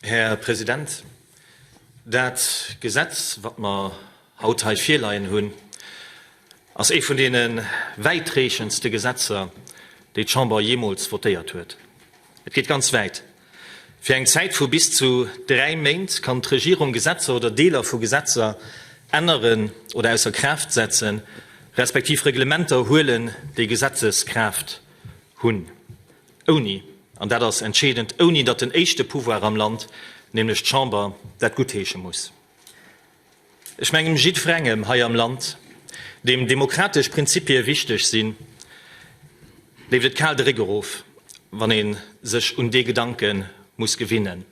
Här President, dat Gesetz, wat mer haut hei virleien hunn, ass ee vun deene wäitreechendste Gesetzer, déi d'Chamber jeemools votéiert huet. Et geet ganz wäit. Fir eng Zäit vu bis zu dräi Méint kann d'Regierung Gesetzer oder Deeler vu Gesetzer änneren oder ausser Kraaft setzen, respektiv Reglementer huelen, déi Gesetzeskraaft hunn. Ouni, an dat ass entscheedend, ouni datt den éischte Pouvoir am Land, nämlech d'Chamber, dat guttheesche muss. Ech mengen, jiddwerengem hei am Land, deem demokratesch Prinzipie wichteg sinn, leeft et kal de Réck erof, wann ee sech un dee Gedanke muss gewinnen.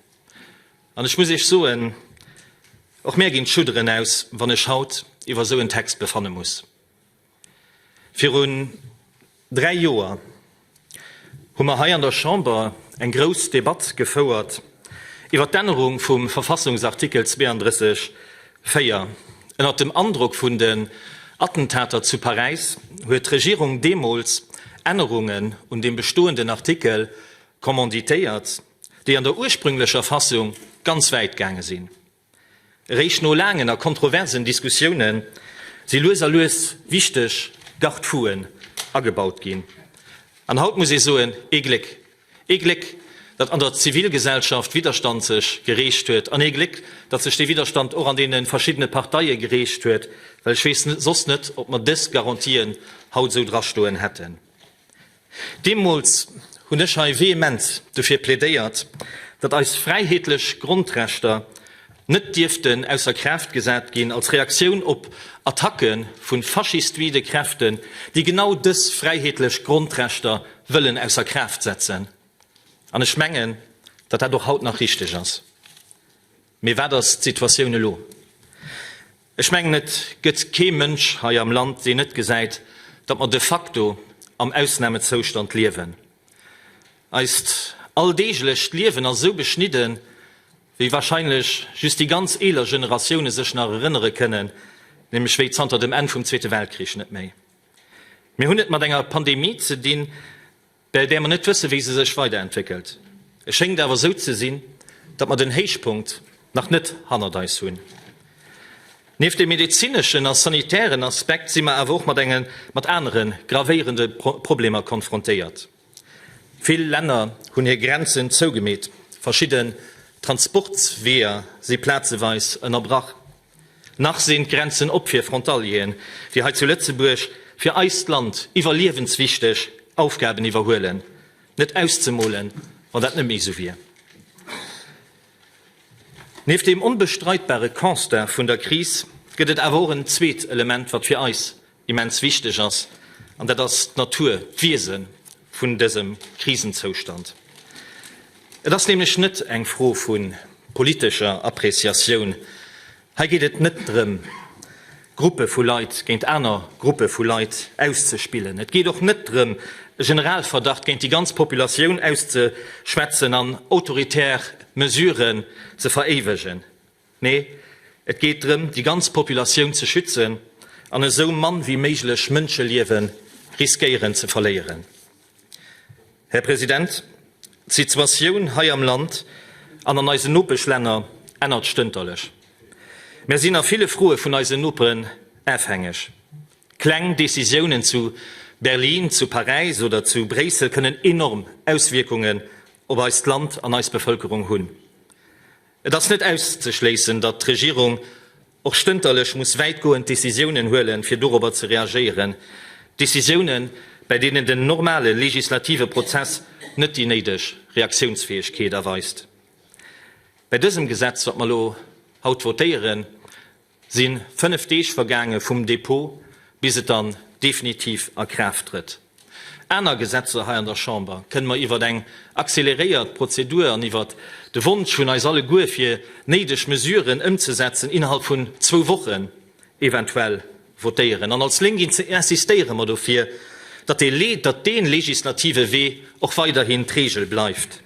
An ech muss Iech soen, och mär ginn d'Schudderen aus, wann ech haut iwwer esou en Text befanne muss. Virun 3 Joer hu mer hei an der Chamber eng grouss Debatt gefouert iwwert d'Ännerung vum Verfassungsartikel 32, 4. Ënnert dem Androck vun den Attentater zu Paräis huet d'Regierung deemools Ännerungen un deem bestoenden Artikel commanditéiert, déi an der ursprünglecher Fassung ganz wäit gaange sinn. Eréischt no laangen a kontroversen Diskussioune si lues a lues wichteg Garde-fouen agebaut ginn. An haut muss ee soen, ee Gléck, ee Gléck, datt an der Zivilgesellschaft Widderstand sech gereegt huet an ee Gléck, datt sech dee Widderstand och an deene verschiddene Parteie gereegt huet, well ech weess soss net, ob mer dës Garantien haut esou drastoen hätten. Deemools hunn ech hei vehement dofir plädéiert, datt eis fräiheetlech Grondrechter net dierften ausser Kraaft gesat ginn als Reaktioun op Attacke vu faschistoide Kräften, déi genau dës fräiheetlech Grondrechter wëllen ausser Kraaft setzen. An ech mengen, datt dat och haut nach richteg ass. Mee wat ass d'Situatioun elo? Ech mengen, et gëtt kee Mënsch hei am Land, deen net gesäit, datt mer de facto am Ausnamezoustand liewen. Eist alldeeglecht Liewen ass esou beschnidden, wéi wahrscheinlech just déi ganz eeler Generatioune sech nach erënnere kënnen, nämlech wéi zanter dem Enn vum Zweete Weltkrich net méi. Mir hunn et mat enger Pandemie ze dinn, bäi där mer net wëssen, wéi se sech weiderentwéckelt. Et schéngt awer esou ze sinn, datt mer den Héichpunkt nach net hannert eis hunn. Nieft dem medezineschen a sanitären Aspekt si mer awer och mat enge mat anere gravéierende Problemer konfrontéiert. Vill Länner hunn hir Grenzen zougemeet, verschidden Transportsweeër si plazeweis ënnerbrach. Nach sinn d'Grenzen op fir Frontalieren, déi hei zu Lëtzebuerg fir eist Land iwwerliewenswichteg Aufgaben iwwerhuelen. Net auszemolen, wann dat net méi esou wier. Nieft deem onbestreitbare Constat vun der Kris gëtt et awer och en zweet Element, wat fir eis immens wichteg ass, an dat ass d'Natur, d'Wiese vun dësem Krisenzoustand. Et ass nämlech net eng Fro vu politescher Appréciatioun. Hei geet et net drëm, Gruppe vu Leit géint aner Gruppe vu Leit auszespillen. Et geet och net drëm, e Generalverdacht géint déi ganz Populatioun auszeschwätzen an autoritär Mesuren ze veréiwegen. Nee, et geet drëm, déi ganz Populatioun ze schützen an esou mann wéi méiglech Mënscheliewe riskéieren ze verléieren. Här President, d'Situatioun hei am Land an an eisen Nopeschlänner ännert stënterlech. Mär sinn a ville Froe vun eisen Noperen afhängeg. Kleng Decisiounen zu Berlin, zu Paräis oder zu Bréissel kënnen enorm Auswierkungen op eist Land an eis Bevëlkerung hunn. Et ass net auszeschléissen, datt d'Regierung och stënterlech muss wäitgoend Decisiounen huelen, fir dorobber ze reagéieren, Decisiounen, bäi deenen den normale legislative Prozess net déi néideg Reaktiounsfäegkeet erweist. Bäi dësem Gesetz, wat mer elo haut votéieren, Si 5 Deeg vergaange vum Dépôt bis et dann definitiv a Kraaft trëtt. Aner Gesetzer hei an der Chamber kënne mer iwwer eng accéléréiert Prozedur an iwwer de Wonsch vun eis alleguer fir néideg Mesuren ëmzesetzen innerhalb vun zwou Wochen eventuell votéieren. An als Lénk insistéiere mer dofir, datt dee legislative Wee och weiderhin d'Regel bleift.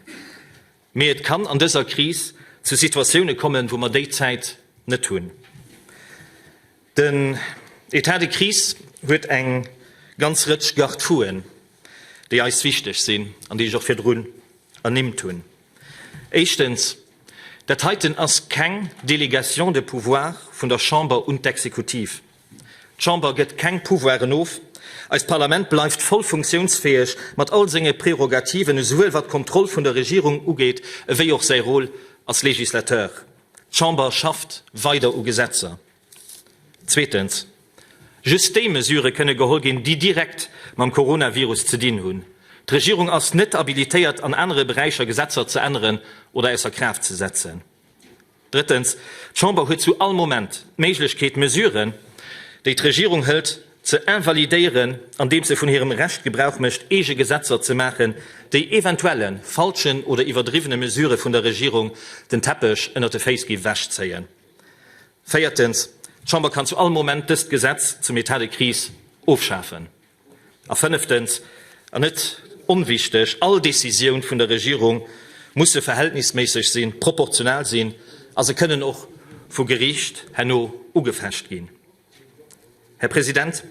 Mee et kann an dëser Kris zu Situatioune kommen, wou mer déi Zäit net hunn. Den État de crise huet eng ganz Rëtsch Garde-fouen, déi eis wichteg sinn an déi ech och virdrun ernimmt hunn. Éischtens, Dat heiten ass keng Délégation de pouvoir vun der Chamber un d'Exekutiv. D'Chamber gëtt keng Pouvoiren of. Eist Parlament bleift voll funktiounsfäeg mat all senge Prärogativen, esouwuel wat d'Kontroll vun der Regierung ugeet, ewéi och säi Rôle als Législateur. D'Chamber schafft weider u Gesetzer. Zweetens, just déi Mesurë kënne geholl ginn, déi direkt mam Coronavirus ze dinn hunn. D'Regierung ass net habilitéiert, an anere Beräicher Gesetzer ze änneren oder ausser Kraaft ze setzen. Drëttens, d'Chamber huet zu all Moment d'Méiglechkeet, Mesuren, déi d'Regierung hëlt, ze invalidéieren, andeems se vun hirem Recht Gebrauch mécht, eege Gesetzer ze maachen, déi eventuelle falschen oder iwwerdriwwene Mesurë vun der Regierung den Teppech ënnert de Féiss géif ewechzéien. Véiertens, d'Chamber kann zu all Moment dëst Gesetz zum État de crise ofschafen. A fënneftens, an net onwichteg, all Décisioun vun der Regierung musse verhältnisméisseg sinn, proportional sinn a se kënnen och vu Geriicht herno ugefecht ginn. Här President,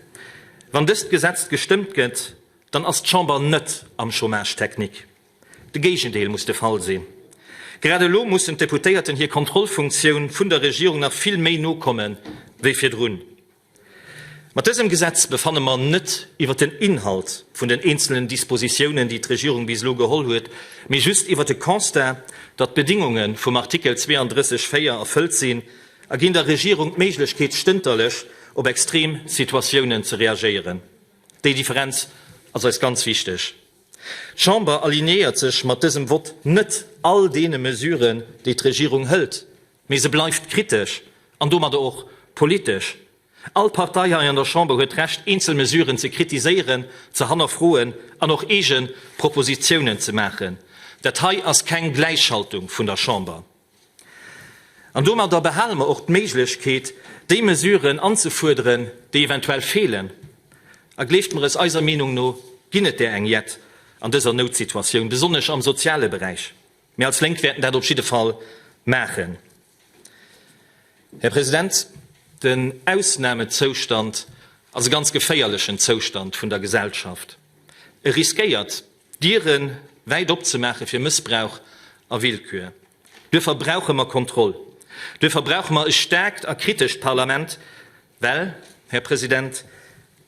wann dëst Gesetz gestëmmt gëtt, dann ass d'Chamber net am Chômage technique. De Géigendeel muss de Fall sinn. Grad elo mussen d'Deputéierten hir Kontrollfunktioun vun der Regierung nach vill méi no komme wéi virdrun. Mat dësem Gesetz befanne mer net iwwer den Inhalt vun den eenzelen Dispositiounen, déi d'Regierung bis elo geholl huet, mee just iwwer de Constat, datt d'Bedingunge vum Artikel 32, 4 erfëllt sinn a ginn der Regierung d'Méiglechkeet, stënterlech op extrem Situatiounen ze reagéieren. Déi Differenz ass eis ganz wichteg. D'Chamber alignéiert sech mat dësem Vott net all deene Mesuren, déi d'Regierung hëlt, mee se bleift kritesch an domadder och politesch. All Partei hei an der Chamber huet d'Recht, eenzel Mesuren ze kritiséieren, ze hannerfroen an och eege Propositionen ze maachen. Dat hei ass keng Gläichschaltung vun der Chamber. An domadder behale mer och d'Méiglechkeet, déi Mesuren anzefuerderen, déi eventuell feelen. A gleeft mer es, eiser Meenung no ginn et där eng jett an dëser Noutsituatioun, besonnesch am soziale Beräich. Mir als Lénk wäerten dat op jidde Fall maachen. Här President, den Ausnamezoustand ass e ganz geféierlechen Zoustand vun der Gesellschaft. E riskéiert, Diere wäit opzemaache fir Mëssbrauch a Willkür. Duerfir brauche mer Kontroll. Duerfir brauche mer e staarkt a kritescht Parlament, well, Här President,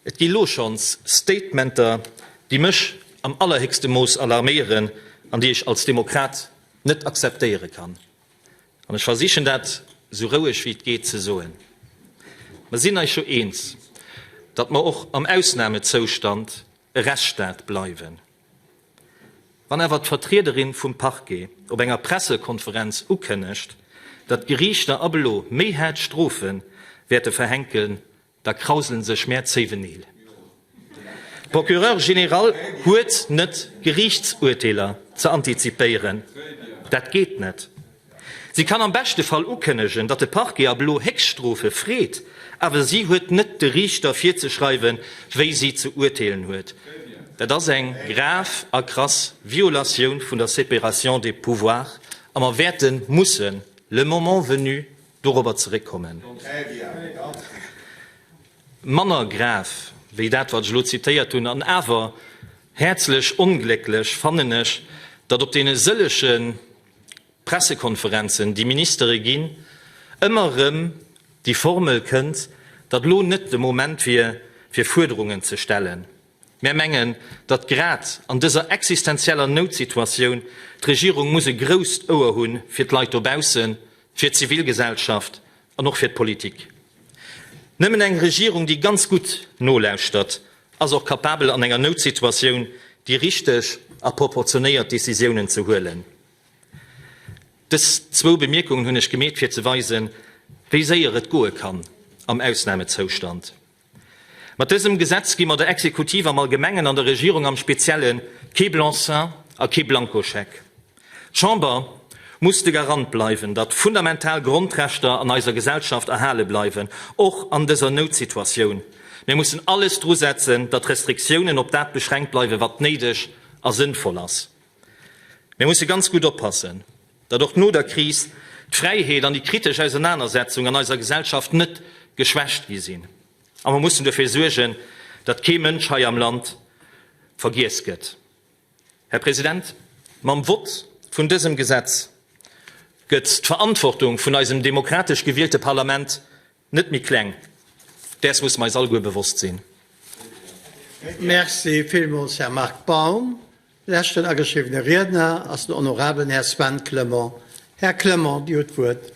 et gi lo schonns Statementer, déi mech am allerhéchste Mooss alarméieren an déi ech als Demokrat net akzeptéiere kann. An ech versichen dat esou roueg wéi et geet ze soen. Mer sinn eis jo eens, datt mer och am Ausnamezoustand e Rechtsstaat bleiwen. Wann awer d'Vertriederin vum Parquet op enger Pressekonferenz ukënnegt, datt d'Geriichter ab elo méi haart Strofe wäerte verhänken, da krauselen sech mär zéiwen Neel. D'Procureure générale huet net Geriichtsurteeler ze antizipéieren, dat geet net. Si kann am beschte Fall ukënnegen, datt de Parquet ab elo Héchststrofe freet, awer si huet net de Riichter virzeschreiwen, wéi si ze urteelen huet. Dat ass eng grav a krass Violatioun vun der Séparation des pouvoirs a mer wäerte mussen, le moment venu, dorobber zeréckkommen. Manner grav wéi dat, wat ech elo zitéiert hunn, an awer häerzlech onglécklech fannen ech, datt op deene sëllege Pressekonferenzen, déi Ministere ginn, ëmmer erëm déi Formel kënnt, datt elo net de Moment wier, fir Fuerderungen ze stellen. Mär mengen, datt grad an dëser existenzieller Noutsituatioun d'Regierung muss e grousst Ouer hu fir d'Leit dobaussen, fir d'Zivilgesellschaft an och fir d'Politik. Nëmmen eng Regierung, déi ganz gutt nolauschtert, ass och kapabel an enger Noutsituatioun déi richteg a proportionéiert Decisiounen ze huelen. Dës zwou Bemierkungen hunn ech gemeet fir ze weisen, wéi séier et goe kann am Ausnamezoustand. Mat dësem Gesetz gi mer der Exekutiv am Allgemengen an der Regierung am Spezielle kee Blanc-seing a kee Blankoscheck. D'Chamber muss de Garant bleiwen, datt fundamental Grondrechter an eiser Gesellschaft erhale bleiwen, och an dëser Noutsituatioun. Mir mussen alles drusetzen, datt d'Restriktiounen op dat beschränkt bleiwen, wat néideg a sënnvoll ass. Mir musse ganz gutt oppassen, datt och no der Kris d'Fräiheet an déi kritesch Ausernanersetzung an eiser Gesellschaft net geschwächt gi sinn. A mer mussen dofir suergen, datt kee Mënsch hei am Land vergiess gëtt. Här President, mam Vott vun dësem Gesetz. Gëtt d'Verantwortung vun eisem demokratesch gewielte Parlament net méi kleng. Däers musse mer eis alleguer bewosst sinn. Merci villmools, Här Marc Baum. Leschten ageschriwwene Riedner ass den honorabelen Här Sven Clement. Här Clement, Dir hutt d'Wuert.